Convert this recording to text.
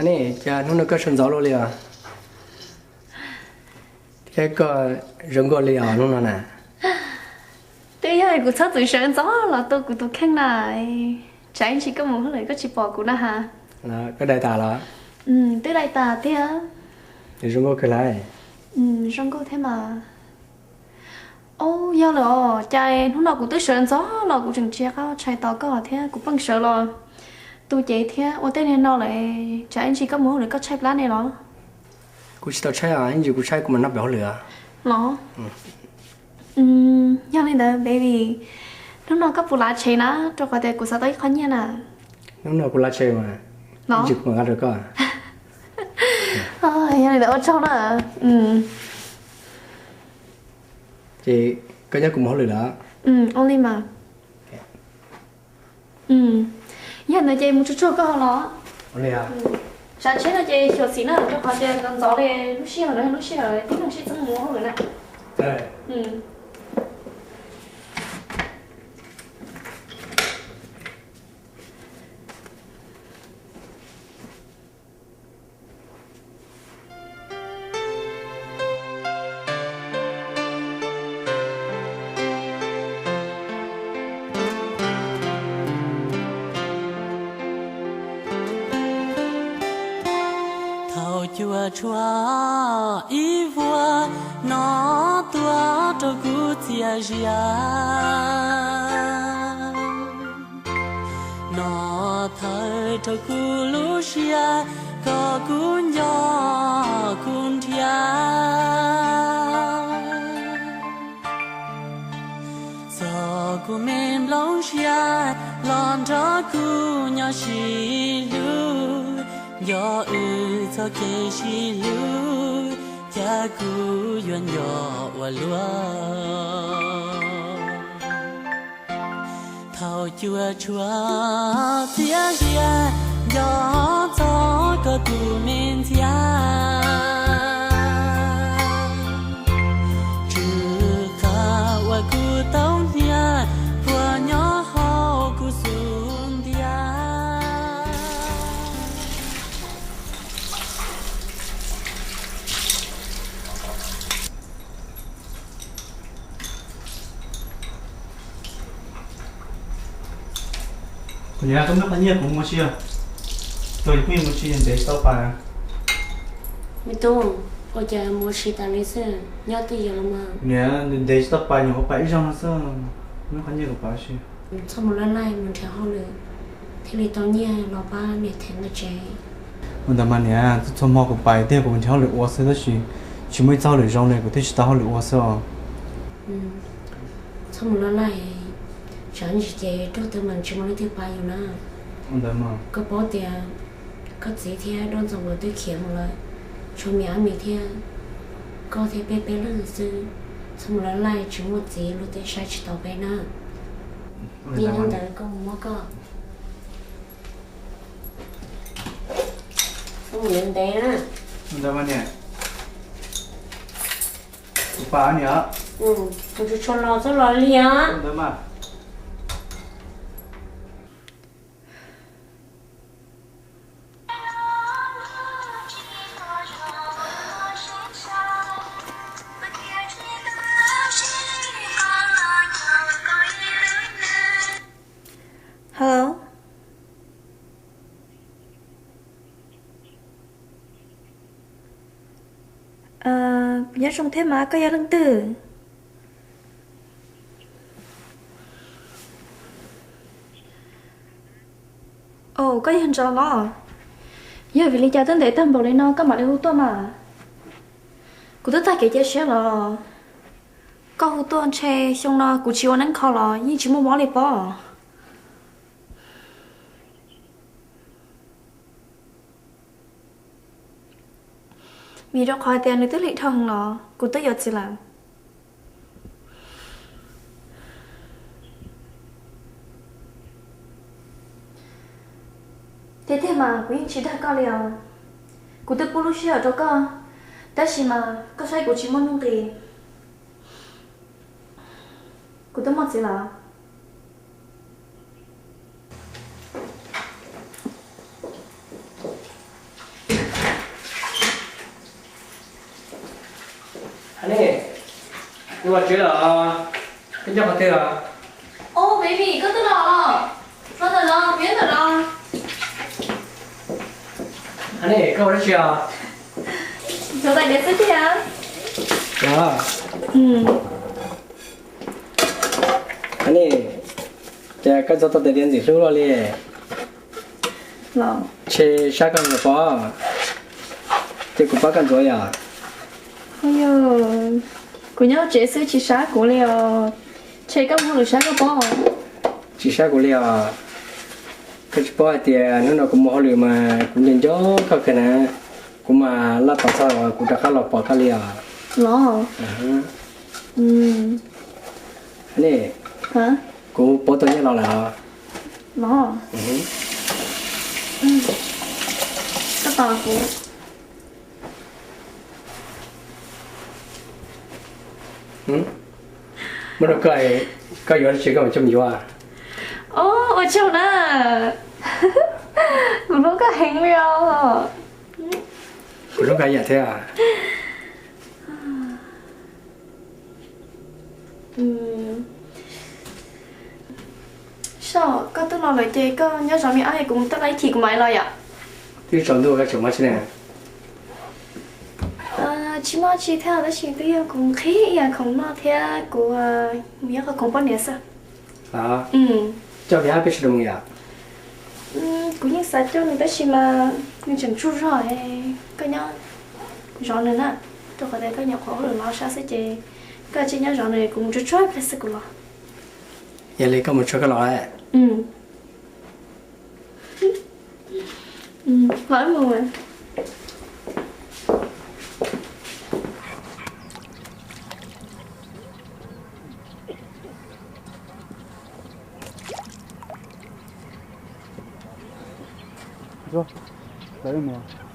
Ne, cas hnub no koj sawv ntxov luaj li os? Thiab koj zoo nkauj li os hnub no na. Twb yog kuv txhob txwm sawv ntxov los tu kuv tus kheej na. Tsam ib ntsis koj mus hauj lwm koj tsis pom kuv na has. Koj dai tas los? Twb dai tas tiag. Zoo nkauj kawg lawm. Zoo nkauj thiab mas. Au, yog lawm os, cas hnub no kuv twb sawv ntxov los kuv tseem tsis tau tshais tos koj thiab, kuv pheej sawv los tu cev thiab ua tej niag no lawm, tsam ib ntsis koj mus hauj lwm koj tshaib plab ne los? Kuv tsis tau tshaib os, ib ntsis kuv tshaib kuv mam noj pem hauj lwm os. Los? Yog li ntawd baby, hnub no koj puas lav tsheb na, rau qhov tias kuv xav tau ib qho nyiaj na. Hnub no kuv lav tsheb mas, ib ntsis kuv mam nqa rau koj. Yog li ntawd ua tsaug na. Ces koj nyob kuv mus hauj lwm lawm. Ua li mas. Yog ntawd ces mus tsuag tsuag koj los. Tsav tsheb no ces xyuam xim na, rau qhov tias ntxov ntxov li lub sij hawm no, lub sij hawm tib neeg sib txeeb mus hauj lwm na. Thaum cuam tshuam ib vuag no tuaj rau kuv txias zias, no thawb rau kuv lub siab kom kuv nco kuv nrhiav. Txog kuv me nplooj siab los nrog kuv nyob sib hlub, nco wb txoj kev sib hlub, cas kuv yuav nco ua luaj. Thaum cuam tshuam txias zias, nco txog koj tus me ntxhiab, tsw qab uas kuv tau hnia, puas nyob hauv kuv xub ntiag. Kuv niam, koj muab qhov nyiaj kuv mus ua si os. Rau yus phooj ywg mus ua si ntev tsis tau pais. Me tub, ua cas mus ua si tas li xwb, nyob twj ywm los mas. Niam, ntev tsis tau pais, nyuam qhuav pais ib zaug no xwb. Muab qhov nyiaj kuv pais ua si. Txhob mus laj laj, mus nrhiav hauj lwm thiaj li tau nyiaj los pab niam them nqi tsev. Ua ntawd mas niam, txhua hmo kuv pais tiag kuv mus nrhiav hauj lwm ua xwb tab sis tsis muaj ib txoj hauj lwm zoo li kuv thiaj tsis tau hauj lwm ua xwb os. Txhob mus laj laj, tsam ntsis ces Rooj Teb mas tsis muaj leej twg pab yus na. Ua ntawd mas koj paub tias koj txiv thiab Rooj Txoos nkawd twb khiav mus lawm, tshuav me ab me thiab koj thiab peb peb leeg xwb. Txhob mus laj laj, tsis muaj txiv luag tej saib tsis taus peb na. Yog li ntawd koj mus muab koj mus ntev na. Ntawd mas niam, kuv pais niam. Kuv tsuas tshua los txhob los lig os. Ntawd mas. Hello. Kuv nyob zoo thiab mas, koj yog leej twg? Ov, koj yog Ntsos los? Yog vim li cas twb ntev tag npaum li no koj mam li hu tuaj mas? Kuv twb tag kev cia siab los. Koj hu tuaj ntshe xyoo no kuv tsis ua neeb kho los yeej tsis muaj mob li pob. Vim rau qhov tias nws twb lig dhau heev los kuv twb yuav txiv lawm. Tiag tiag mas kuv yeej tsis dag koj li os. Kuv twb pub lub sij hawm rau koj, tab sis mas koj saib kuv tsis muaj nuj nqis. Kuv twb muaj txiv lawm. Ua tsev lawm, koj nyob qhov twg os? Au, baby, koj twb los los. Los ntawm no, piav ntawm no. Honey, koj ua dab tsi os? Ntxuav tais diav xwb tiag. Los. Honey, ces koj ntxuav tau tais diav ntxim hlub luaj li. Los. Ntshe sab koj ntxuav pob, ces kuv pab koj ntxuav yom. Kuv nyob tsev xwb tsis sab kuv li os. Ntshe koj mus hauj lwm sab koj pob. Tsis sab kuv li os. Koj tsis paub hais tias hnub no kuv mus hauj lwm mas kuv nco nco koj kawg na. Kuv mas laj tos txog kuv rov qab los pom koj li os. Los. Honey, kuv pab tau nyiaj los lawm os. Los. Koj tos kuv. Muaj rau koj, koj yuav dab tsi koj mam coj mus yuav. Au, ua tsaug na. Kuv hlub koj heev li os. Kuv hlub koj ib yam thiab. Soj, koj twb los lawm ces koj nyob zov me ab, kuv mus toj ib chim kuv mam los yom. Twb tsaus ntuj koj tseem mob tsi ne? Tsis muaj tsi thiab tab sis twb yog kuv nqhis ib yam khoom noj thiab kuv mus yuav qhov khoom poj niam xwb. Coj me ab peb sawv daws mus yom? Kuv yeej xav coj nws tab sis mas nws tseem tsaug zog, koj nyob zov nws na, rau qhov tias koj nyuam qhuav ua hauj lwm los sab xwb ces koj cia nyob zov nws, kuv mus tsuag tsuag ib pliag xwb kuv los. Yog li koj mus tsuag koj los. Los wb mus. Los wb mus.